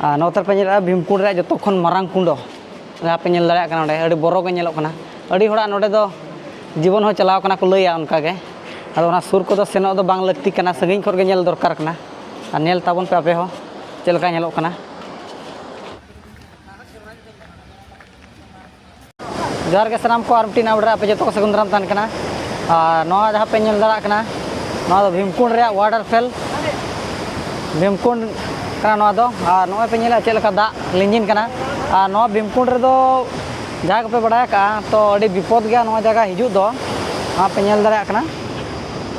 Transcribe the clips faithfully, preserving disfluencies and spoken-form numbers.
ᱟᱨ ᱱᱚᱛᱮ ᱯᱮ ᱧᱮᱞᱮᱫᱼᱟ ᱵᱷᱤᱢᱠᱩᱸᱰ ᱨᱮᱭᱟᱜ ᱡᱚᱛᱚ ᱠᱷᱚᱱ ᱢᱟᱨᱟᱝ ᱠᱩᱸᱰ, ᱡᱟᱦᱟᱸ ᱯᱮ ᱧᱮᱞ ᱫᱟᱲᱮᱭᱟᱜ ᱠᱟᱱᱟ ᱚᱸᱰᱮ, ᱟᱹᱰᱤ ᱵᱚᱨᱚ ᱜᱮ ᱧᱮᱞᱚᱜ ᱠᱟᱱᱟ᱾ ᱟᱹᱰᱤ ᱦᱚᱲᱟᱜ ᱱᱚᱰᱮ ᱫᱚ ᱡᱤᱵᱚᱱ ᱦᱚᱸ ᱪᱟᱞᱟᱣ ᱠᱟᱱᱟ ᱠᱚ ᱞᱟᱹᱭᱟ ᱚᱱᱠᱟ ᱜᱮ᱾ ᱟᱫᱚ ᱚᱱᱟ ᱥᱩᱨ ᱠᱚᱫᱚ ᱥᱮᱱᱚᱜ ᱫᱚ ᱵᱟᱝ ᱞᱟᱹᱠᱛᱤ ᱠᱟᱱᱟ, ᱥᱟᱺᱜᱤᱧ ᱠᱷᱚᱱ ᱜᱮ ᱧᱮᱞ ᱫᱚᱨᱠᱟᱨ ᱠᱟᱱᱟ᱾ ᱟᱨ ᱧᱮᱞ ᱛᱟᱵᱚᱱ ᱯᱮ ᱟᱯᱮ ᱦᱚᱸ ᱪᱮᱫ ᱞᱮᱠᱟ ᱧᱮᱞᱚᱜ ᱠᱟᱱᱟ᱾ ᱡᱚᱦᱟᱨ ᱜᱮ ᱥᱟᱱᱟᱢ ᱠᱚ, ᱟᱨ ᱢᱤᱫᱴᱤᱡ ᱱᱟᱣᱟ video ᱨᱮ ᱟᱯᱮ ᱡᱚᱛᱚ ᱠᱚ ᱥᱟᱹᱜᱩᱱ ᱫᱟᱨᱟᱢ ᱛᱟᱦᱮᱱ ᱠᱟᱱᱟ᱾ ᱟᱨ ᱱᱚᱣᱟ ᱡᱟᱦᱟᱸ ᱯᱮ ᱧᱮᱞ ᱫᱟᱲᱮᱭᱟᱜ ᱠᱟᱱᱟ, ᱱᱚᱣᱟ ᱫᱚ ᱵᱷᱤᱢᱠᱩᱸᱰ ᱨᱮᱭᱟᱜ waterfall, ᱵᱷᱤᱢᱠᱩᱸᱰ ᱠᱟᱱᱟ ᱱᱚᱣᱟ ᱫᱚ᱾ ᱟᱨ ᱱᱚᱜᱼᱚᱭ ᱯᱮ ᱧᱮᱞᱟ ᱪᱮᱫ ᱞᱮᱠᱟ ᱫᱟᱜ ᱞᱤᱸᱡᱤᱱ ᱠᱟᱱᱟ᱾ ᱟᱨ ᱱᱚᱣᱟ ᱵᱷᱤᱢᱠᱩᱸᱰ ᱨᱮᱫᱚ ᱡᱟᱦᱟᱸᱭ ᱠᱚᱯᱮ ᱵᱟᱲᱟᱭ ᱟᱠᱟᱫᱼᱟ, ᱛᱚ ᱟᱹᱰᱤ ᱵᱤᱯᱚᱫ ᱜᱮᱭᱟ ᱱᱚᱣᱟ ᱡᱟᱭᱜᱟ ᱦᱤᱡᱩᱜ ᱫᱚ᱾ ᱱᱚᱣᱟ ᱯᱮ ᱧᱮᱞ ᱫᱟᱲᱮᱭᱟᱜ ᱠᱟᱱᱟ,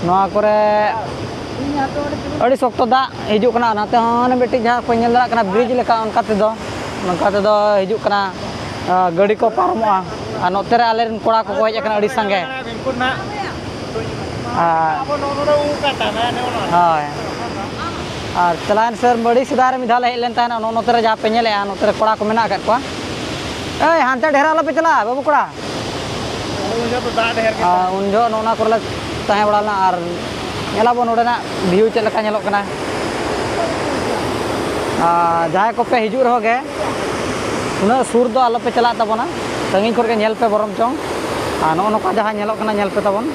ᱱᱚᱣᱟ ᱠᱚᱨᱮ ᱟᱹᱰᱤ ᱥᱚᱠᱛᱚ ᱫᱟᱜ ᱦᱤᱡᱩᱜ ᱠᱟᱱᱟ᱾ ᱚᱱᱟᱛᱮ ᱦᱚᱸ ᱚᱱᱮ ᱢᱤᱫᱴᱤᱡ ᱡᱟᱦᱟᱸ ᱠᱚ ᱧᱮᱞ ᱫᱟᱲᱮᱭᱟᱜ ᱠᱟᱱᱟ, bridge ᱞᱮᱠᱟ, ᱚᱱᱠᱟ ᱛᱮᱫᱚ, ᱱᱚᱝᱠᱟ ᱛᱮᱫᱚ ᱦᱤᱡᱩᱜ ᱠᱟᱱᱟ, ᱟᱸ, ᱜᱟᱹᱰᱤ ᱠᱚ ᱯᱟᱨᱚᱢᱚᱜᱼᱟ᱾ ᱟᱨ ᱱᱚᱛᱮ ᱨᱮ ᱟᱞᱮᱨᱮᱱ ᱠᱚᱲᱟ ᱠᱚᱠᱚ ᱦᱮᱡ ᱟᱠᱟᱱᱟ ᱟᱹᱰᱤ ᱥᱟᱸᱜᱮ᱾ ᱟᱨ ᱦᱳᱭ, ᱟᱨ ᱪᱟᱞᱟᱣᱮᱱ ᱥᱮᱨᱢᱟ ᱟᱹᱰᱤ ᱥᱮᱫᱟᱭ ᱨᱮ ᱢᱤᱫ ᱫᱷᱟᱣ ᱞᱮ ᱦᱮᱡ ᱞᱮᱱ ᱛᱟᱦᱮᱱᱟ, ᱱᱚᱜᱼᱚ ᱱᱚᱛᱮ ᱨᱮ ᱡᱟᱦᱟᱸ ᱯᱮ ᱧᱮᱞᱮᱫᱼᱟ, ᱱᱚᱛᱮ ᱨᱮ ᱠᱚᱲᱟ ᱠᱚ ᱢᱮᱱᱟᱜ ᱟᱠᱟᱫ ᱠᱚᱣᱟ᱾ ᱮᱭ, ᱦᱟᱱᱛᱮ ᱰᱷᱮᱨ ᱟᱞᱚᱯᱮ ᱪᱟᱞᱟᱜᱼᱟ, ᱵᱟᱹᱵᱩ ᱠᱚᱲᱟ᱾ ᱩᱱ ᱡᱚᱦᱚᱜ ᱫᱚ ᱫᱟᱜ ᱰᱷᱮᱨ ᱜᱮ ᱟᱨ ᱛᱟᱦᱮᱸ᱾ ᱩᱱ ᱡᱚᱦᱚᱜ ᱱᱚᱜᱼᱚ ᱱᱚᱣᱟ ᱠᱚᱨᱮ ᱞᱮ ᱛᱟᱦᱮᱸ ᱵᱟᱲᱟ ᱞᱮᱱᱟ ᱟᱨ ᱧᱮᱞᱟᱵᱚᱱ ᱱᱚᱰᱮᱱᱟᱜ view ᱪᱮᱫ ᱞᱮᱠᱟ ᱧᱮᱞᱚᱜ ᱠᱟᱱᱟ᱾ ᱟᱨ ᱡᱟᱦᱟᱸᱭ ᱠᱚᱯᱮ ᱦᱤᱡᱩᱜ ᱨᱮᱦᱚᱸ ᱜᱮ, ᱩᱱᱟᱹᱜ ᱥᱩᱨ ᱫᱚ ᱟᱞᱚᱯᱮ ᱪᱟᱞᱟᱜ ᱛᱟᱵᱚᱱᱟ, ᱥᱟᱺᱜᱤᱧ ᱠᱷᱚᱱ ᱜᱮ ᱧᱮᱞ ᱯᱮ ᱵᱚᱨᱚᱝ ᱪᱚᱝ᱾ ᱟᱨ ᱱᱚᱜᱼᱚ ᱱᱚᱝᱠᱟ ᱡᱟᱦᱟᱸ ᱧᱮᱞᱚᱜ ᱠᱟᱱᱟ, ᱧᱮᱞ ᱯᱮ ᱛᱟᱵᱚᱱ᱾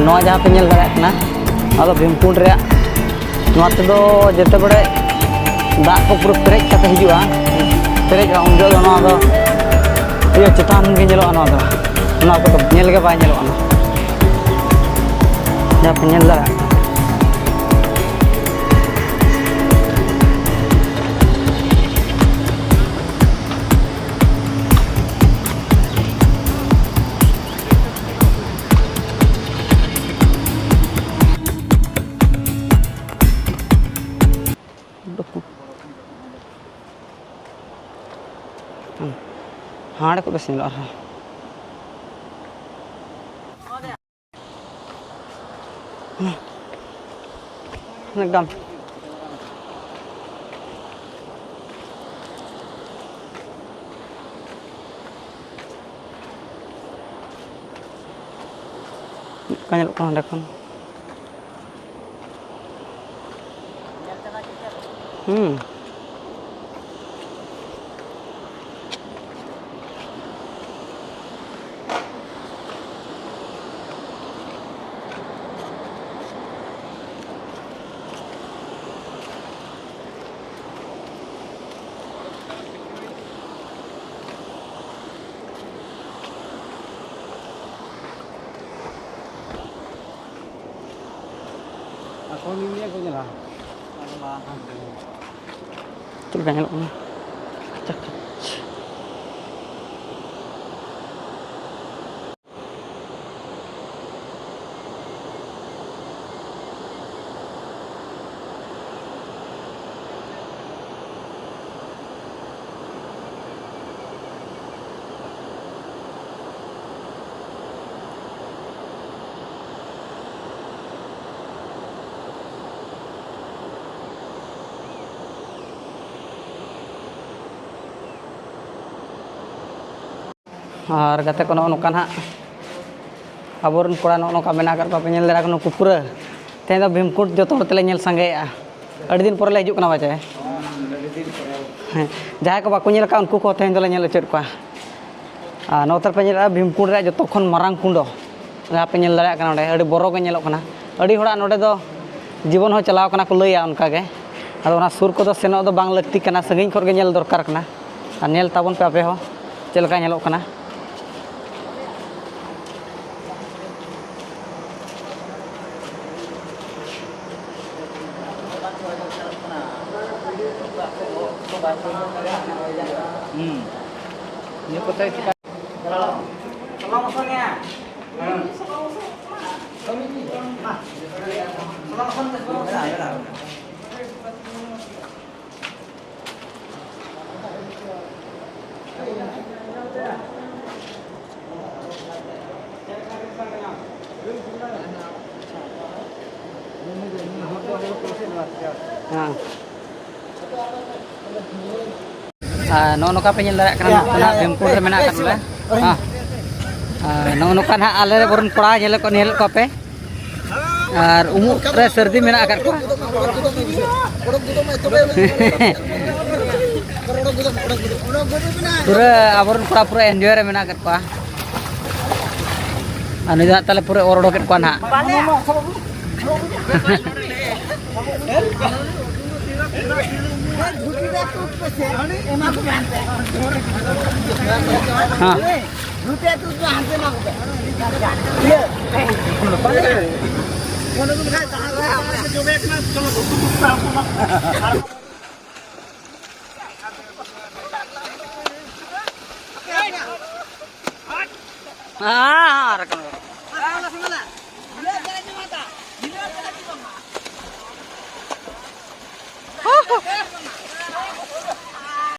ᱱᱚᱣᱟ ᱡᱟᱦᱟᱸ ᱯᱮ ᱧᱮᱞ ᱫᱟᱲᱮᱭᱟᱜ ᱠᱟᱱᱟ, ᱱᱚᱣᱟ ᱫᱚ ᱵᱷᱤᱢᱠᱩᱸᱰ ᱨᱮᱭᱟᱜ, ᱱᱚᱣᱟ ᱛᱮᱫᱚ ᱡᱮᱛᱮ ᱵᱮᱲᱮ ᱫᱟᱜ ᱠᱚ ᱯᱩᱨᱟᱹ ᱯᱮᱨᱮᱡ ᱠᱟᱛᱮ ᱦᱤᱡᱩᱜᱼᱟ, ᱯᱮᱨᱮᱡᱚᱜᱼᱟ, ᱩᱱ ᱡᱚᱦᱚᱜ ᱫᱚ ᱱᱚᱣᱟ ᱫᱚ ᱤᱭᱟᱹ ᱪᱮᱛᱟᱱ ᱜᱮ ᱧᱮᱞᱚᱜᱼᱟ᱾ ᱱᱚᱣᱟ ᱫᱚ, ᱱᱚᱣᱟ ᱠᱚᱫᱚ ᱧᱮᱞ ᱜᱮ ᱵᱟᱭ ᱧᱮᱞᱚᱜᱼᱟ, ᱱᱚᱣᱟ ᱡᱟᱦᱟᱸ ᱯᱮ ᱧᱮᱞ ᱫᱟᱲᱮᱭᱟᱜ ᱠᱟᱱᱟ᱾ ᱦᱟᱸᱰᱮ ᱠᱚ ᱵᱮᱥ ᱧᱮᱞᱚᱜᱼᱟ ᱟᱨᱦᱚᱸ᱾ ᱮᱠᱫᱚᱢ᱾ ᱚᱱᱠᱟ ᱧᱮᱞᱚᱜ ᱠᱟᱱᱟ ᱚᱸᱰᱮ ᱠᱷᱚᱱ᱾ ᱦᱩᱸ᱾ ᱪᱮᱫ ᱞᱮᱠᱟ ᱧᱮᱞᱚᱜ ᱠᱟᱱᱟ? ᱟᱪᱪᱷᱟ, ᱟᱪᱪᱷᱟ᱾ ᱟᱨ ᱜᱟᱛᱮ ᱠᱚ, ᱱᱚᱜᱼᱚ ᱱᱚᱝᱠᱟ ᱱᱟᱦᱟᱜ ᱟᱵᱚᱨᱮᱱ ᱠᱚᱲᱟ ᱱᱚᱜᱼᱚ ᱱᱚᱝᱠᱟ ᱢᱮᱱᱟᱜ ᱟᱠᱟᱫ ᱠᱚᱣᱟ, ᱯᱮ ᱧᱮᱞ ᱫᱟᱲᱮᱭᱟᱜ ᱠᱟᱱᱟ ᱱᱩᱠᱩ ᱯᱩᱨᱟᱹ᱾ ᱛᱮᱦᱮᱧ ᱫᱚ ᱵᱷᱤᱢᱠᱩᱸᱰ ᱡᱚᱛᱚ ᱦᱚᱲ ᱛᱮᱞᱮ ᱧᱮᱞ ᱥᱟᱸᱜᱮᱭᱮᱜᱼᱟ᱾ ᱟᱹᱰᱤ ᱫᱤᱱ ᱯᱚᱨᱮ ᱞᱮ ᱦᱤᱡᱩᱜ ᱠᱟᱱᱟ ᱵᱟᱪᱮ᱾ ᱦᱮᱸ, ᱡᱟᱦᱟᱸᱭ ᱠᱚ ᱵᱟᱠᱚ ᱧᱮᱞ ᱟᱠᱟᱫ, ᱩᱱᱠᱩ ᱠᱚ ᱛᱮᱦᱮᱧ ᱫᱚᱞᱮ ᱧᱮᱞ ᱦᱚᱪᱚᱭᱮᱫ ᱠᱚᱣᱟ᱾ ᱟᱨ ᱱᱚᱛᱮ ᱨᱮᱯᱮ ᱧᱮᱞᱮᱫᱼᱟ ᱵᱷᱤᱢᱠᱩᱸᱰ ᱨᱮᱭᱟᱜ ᱡᱚᱛᱚ ᱠᱷᱚᱱ ᱢᱟᱨᱟᱝ ᱠᱩᱸᱰᱚ᱾ ᱡᱟᱦᱟᱸ ᱯᱮ ᱧᱮᱞ ᱫᱟᱲᱮᱭᱟᱜ ᱠᱟᱱᱟ, ᱚᱸᱰᱮ ᱟᱹᱰᱤ ᱵᱚᱨᱚ ᱜᱮ ᱧᱮᱞᱚᱜ ᱠᱟᱱᱟ᱾ ᱟᱹᱰᱤ ᱦᱚᱲᱟᱜ ᱱᱚᱰᱮ ᱫᱚ ᱡᱤᱵᱚᱱ ᱦᱚᱸ ᱪᱟᱞᱟᱣ ᱠᱟᱱᱟ ᱠᱚ ᱞᱟᱹᱭᱟ ᱚᱱᱠᱟ ᱜᱮ᱾ ᱟᱫᱚ ᱚᱱᱟ ᱥᱩᱨ ᱠᱚᱫᱚ ᱥᱮᱱᱚᱜ ᱫᱚ ᱵᱟᱝ ᱞᱟᱹᱠᱛᱤ ᱠᱟᱱᱟ, ᱥᱟᱺᱜᱤᱧ ᱠᱷᱚᱱ ᱜᱮ ᱧᱮᱞ ᱫᱚᱨᱠᱟᱨ ᱠᱟᱱᱟ᱾ ᱟᱨ ᱧᱮᱞ ᱛᱟᱵᱚᱱ ᱯᱮ ᱟᱯᱮ ᱦᱚᱸ ᱪᱮᱫ ᱞᱮᱠᱟ ᱧᱮᱞᱚᱜ ᱠᱟᱱᱟ᱾ ᱦᱩᱸ᱾ ᱱᱤᱭᱟᱹ ᱠᱚᱛᱮ ᱦᱮᱸ᱾ ᱟᱨ ᱱᱚᱜᱼᱚ ᱱᱚᱝᱠᱟ ᱯᱮ ᱧᱮᱞ ᱫᱟᱲᱮᱭᱟᱜ ᱠᱟᱱᱟ, ᱱᱚᱜᱼᱚ ᱱᱚᱝᱠᱟ ᱱᱟᱜ ᱵᱷᱤᱢᱠᱩᱸᱰ ᱨᱮ ᱢᱮᱱᱟᱜ ᱟᱠᱟᱫ ᱵᱚᱞᱮ᱾ ᱦᱮᱸ᱾ ᱟᱨ ᱱᱚᱜᱼᱚ ᱱᱚᱝᱠᱟ ᱱᱟᱦᱟᱜ ᱟᱞᱮ ᱨᱮᱱ ᱠᱚᱲᱟ ᱧᱮᱞ ᱠᱚ, ᱧᱮᱞ ᱠᱚᱣᱟ ᱯᱮ᱾ ᱟᱨ ᱩᱢᱩᱜ ᱨᱮ ᱥᱟᱹᱨᱫᱤ ᱢᱮᱱᱟᱜ ᱟᱠᱟᱫ ᱠᱚᱣᱟ᱾ ᱯᱩᱨᱟᱹ ᱟᱵᱚᱨᱮᱱ ᱠᱚᱲᱟ ᱯᱩᱨᱟᱹ enjoy ᱨᱮ ᱢᱮᱱᱟᱜ ᱟᱠᱟᱫ ᱠᱚᱣᱟ᱾ ᱟᱨ ᱱᱩᱭ ᱫᱚ ᱦᱟᱸᱜ ᱛᱟᱞᱮ ᱯᱩᱨᱟᱹ ᱚᱨ ᱚᱰᱚᱠᱮᱫ ᱠᱚᱣᱟ ᱱᱟᱦᱟᱜ᱾ ᱦᱮᱸ᱾ ᱦᱮᱸ, ᱦᱮᱸ, ᱨᱟᱠᱟᱵ ᱢᱮ᱾